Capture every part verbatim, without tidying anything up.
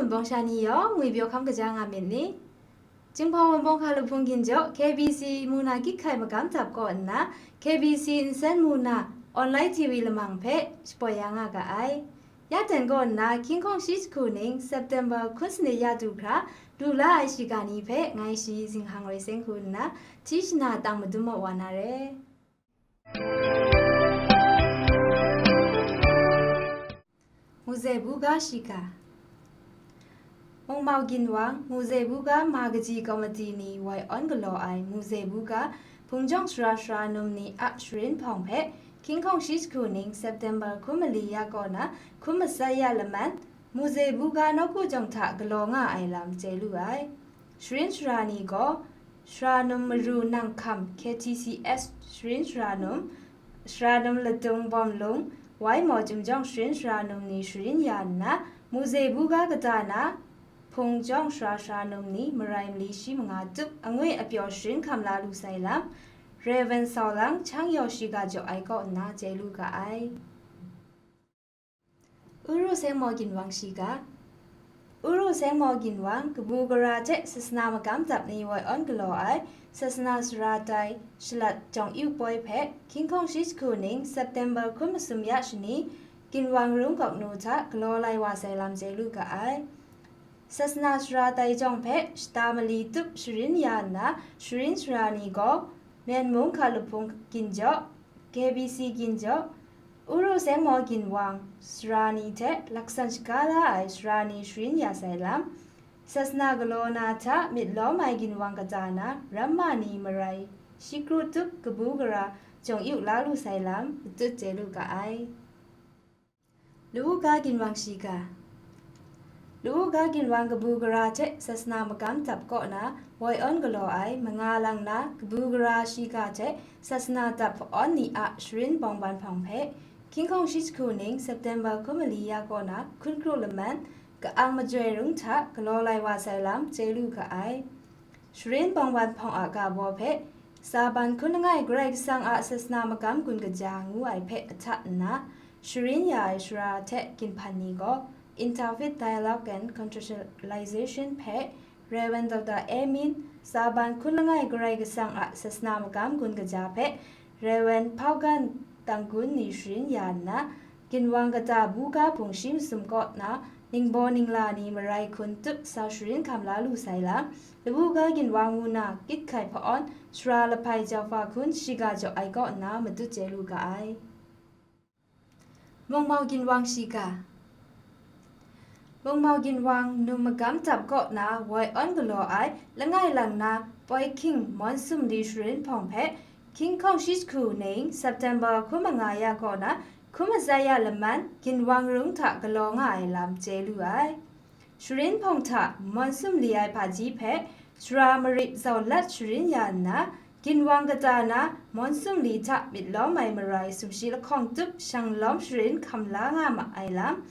Bawng sha ni yawng ngwi pyaw hkam kaja nga myit ni? Jinghpaw Wunpawng hkalup hpung ginjaw K B C mu na kyit hkai magam dap kaw nna, K B C nsen mu na online T V lamang hpe shapoi ya nga ga ai. Ya ten kaw nna, hkying hkawng shi jahku ning September hkun sanit ya du hkra, du la ai shiga ni hpe ngai shi zinghang roi seng hku nna, hti shana tang madum maw wa na re. Muze buga shiga. Mungmau ginwang, Muze buga ma kaji komiti ni woi awn galaw ai Muze buga hpung jawng sara sara num ni a sharin hpawng hpe, hkying hkawng shi jahku ning September hkun mali ya kaw na hkun matsat ya laman, Muze buga nawku jawng hta galaw nga ai lam chye lu ai. Sharin sara ni gaw, Sara num maru nang hkam K T C S sharin sara num, sara num latung bawm lung, wai maw chyum jawng sharin sara num ni sharin ya nna, Muze buga kata na hpung jawng sara sara num ni marai mali shi manga tup angwi apyaw sharin hkam la lu sai lam, Rev. Saulang Chang Yaw shiga jaw ai kaw nna chye lu ga ai. Uru Sengmaw Ginwang shiga. Uru Sengmaw Ginwang kabu gara hte sasana magam dap ni woi awn galaw ai sasana sara tai shalat jawng yu poi hpe hkying hkawng shi jahku ning September hkun masum ya shani, Ginwang Rung Gawk Nu hta galaw lai wa sai lam chye lu ga ai. Sasana sara tai jawng hpe shata mali tup sharin ya nna, sharin sara ni gaw, Myen mung hkalup hpung ginjaw, K B C ginjaw, Uru Sengmaw Ginwang sara ni hte laksan shaga la ai sara ni sharin ya sai lam, sasana galaw na hta myit lawm ai ginwang kata na ramma ni marai shi kru tup kabu gara jawng yu la lu sai lam, matut chye lu ga ai. Lu ga ginwang shiga. Lu ga ginwang kabu gara hte sasana magam dap kaw na woi awn galaw ai manga lang na kabu gara shiga hte sasana dap hpa-awn ni a sharin bawngban hpawng hpe, hkying hkawng shi jahku ning September hkun mali ya kaw na hkun kru laman, ka-ang majoi rung hta galaw lai wa sai lam chye lu ga ai. Sharin bawngban hpawng a ga baw hpe, Saban hkun langai Karai Kasang a sasana magam gun kaja ngu ai hpe ahta nna, sharin ya ai sara hte ginhpan ni gaw, Interfaith Dialogue and Contextualization hpe, Rev. Doctor Emin, Saban hkun langai Karai Kasang a sasana magam gun kaja hpe, Rev. Hpaugan Tanggun ni sharin ya nna, ginwang kata buga hpung shi masum kaw na, ningbaw ningla ni marai hkun tup sa sharin hkam la lu sai lam, labu ga ginwang mu na kyit hkai hpa-awn, sara lahpai jauhpa hkun shiga jaw ai kaw nna matut chye lu ga ai. Mungmau ginwang shiga. Mungmau ginwang num magam dap kaw na woi awn galaw ai langai lang na poi hkying mawn sum li sharin hpawng hpe, hkying hkawng shi jahku ning September hkun manga ya kaw na hkun matsat ya laman ginwang rung hta galaw nga ai lam chye lu ai. Sharin hpawng hta mawn sum li ai hpaji hpe sara marit zau lat sharin ya nna, ginwang kata na mawn sum li hta myit lawm ai marai sumshi lahkawng tup shang lawm sharin hkam la nga ma ai lam,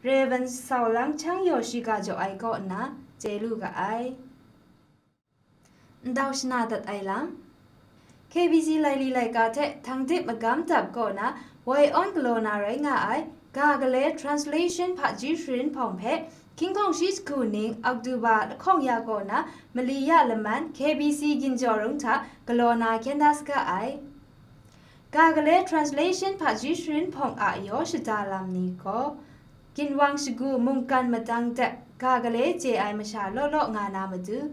Rev. Saulang Chang Yaw shiga jaw ai kaw nna chye lu ga ai. Ndau shana dat ai lam. K B C laili laika hte htang dip magam dap kaw na woi awn galaw na rai nga ai, ga gale translation hpaji sharin hpawng hpe, hkying hkawng shi jahku ning Oktoba lahkawng ya kaw na mali ya laman K B C ginjaw rung hta galaw na hkyen da saga ai. Ga gale translation hpaji sharin hpawng a yaw shada lam ni gaw, ginwang shagu mungkan madang dep ga gale chye ai masha law law nga na matu,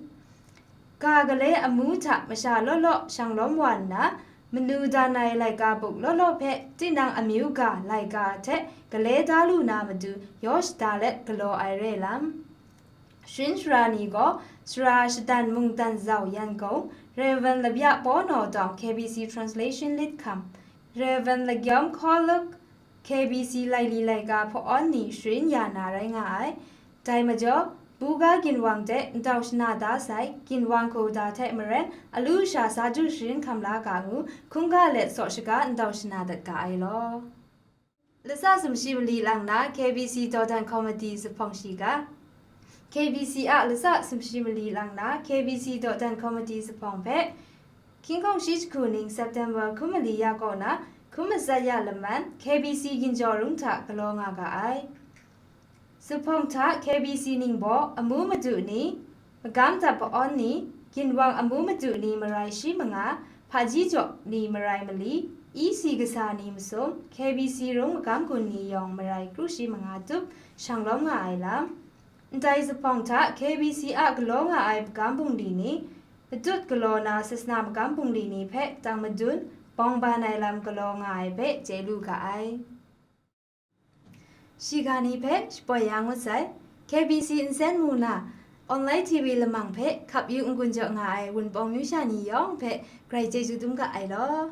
ga gale amu hta masha law law shang lawm wa nna, manu dan ai laika buk law law hpe tinang amyu ga laika hte gale da lu na matu yaw shada let galaw ai re lam. Sharin sara ni gaw, sara shadan mungdan zau Yangon, Rev. Labya Paw Naw Dawng K B C Translation Lit hkam, Rev. Lagyawm Hkaw Luk K B C laili laika hpa-awn ni sharin ya na rai nga ai. Dai majaw, buga ginwang de ndau shana da sai, ginwang hku da hte maren, alu sha sa ju sharin hkam la ga ngu, hkungga let saw shaga ndau shana dat ga ai law. Latsa sumshi mali lang na K B C dawdan hkawmati zuphpawng shiga. K B C a latsa sumshi mali lang na K B C dawdan hkawmati zuphpawng hpe, hkying hkawng shi jahku ning September hkun mali ya kaw na hkun matsat ya laman K B C ginjaw rung hta galaw nga ga ai. Zuphpawng hta K B C ningbaw amu madu ni, magam dap pa-awn ni, ginwang amu madu ni marai shi manga, hpaji jaw ni marai mali, E C kasa ni masum, K B C rung magam gun ni yawng marai kru shi manga tup shanglawm nga ai lam. Ndai zuphpawng hta K B C a galaw nga ai magam bungli ni, matut galaw na sasana magam bungli ni hpe tang madun, bawng ban ai lam galaw nga ai hpe chye lu ga ai. Shiga ni hpe shapoi ya ngut sai, K B C nsen mu na, online T V lamang hpe hkap yu n-gun jaw nga ai Wunpawng myu sha ni yawng hpe grai chyeju dum ga ai law.